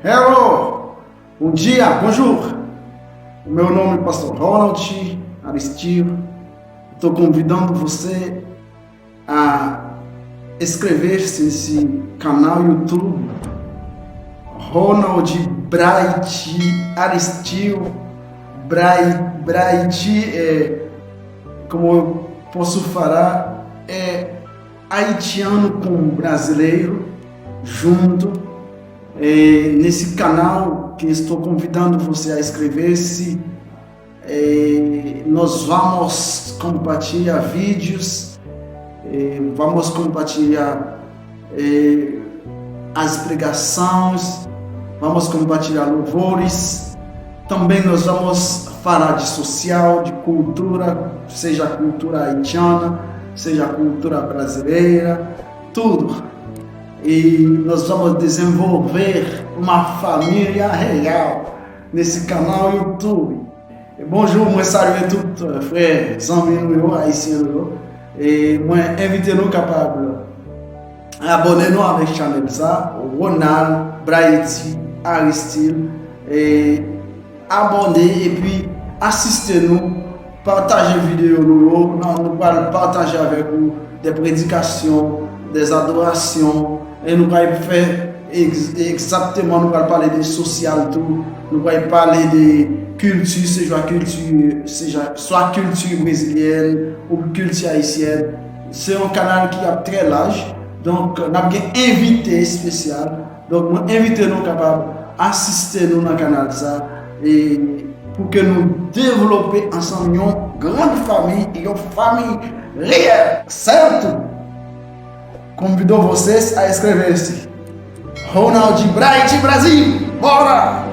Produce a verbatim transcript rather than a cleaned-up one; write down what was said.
Hello! Bom dia, bonjour! O meu nome é Pastor Ronald Aristil. Estou convidando você a inscrever-se nesse canal YouTube Ronald Bright Aristil. Bright, Bright é, como eu posso falar, é haitiano com brasileiro junto. É, nesse canal que estou convidando você a inscrever-se, é, nós vamos compartilhar vídeos, é, vamos compartilhar, é, as pregações, vamos compartilhar louvores. Também nós vamos falar de social, de cultura, seja cultura haitiana, seja cultura brasileira, tudo. E nós vamos desenvolver uma família real nesse canal YouTube. Bonjou, mwen salye tout, eh, frè, zanmi nou yo, ayisyen nou yo. E mwen envite nou kapab abòne nou avèk chanèl sa, Ronald Bright Aristil. E abòne epi asiste nou, pataje videyo nou yo. Nou, nou pral pataje avèk ou de predikasyon, de adorasyon, e nou pral fè ex-, egzakteman, nou pral pale de sosyal tou, nou pral pale de kilti, se swa kilti, se swa kilti brezilyèn ou kilti ayisyèn. Se yon kanal ki ap trè laj, donk n ap gen envite espesyal. Donk mwen envite nou kapab asiste nou nan kanal sa, e pou ke nou devlope ansanm yon gran fanmi, yon fanmi reyèl. Certo? Convido vocês a inscrever-se. Ronald Bright Brasil, bora!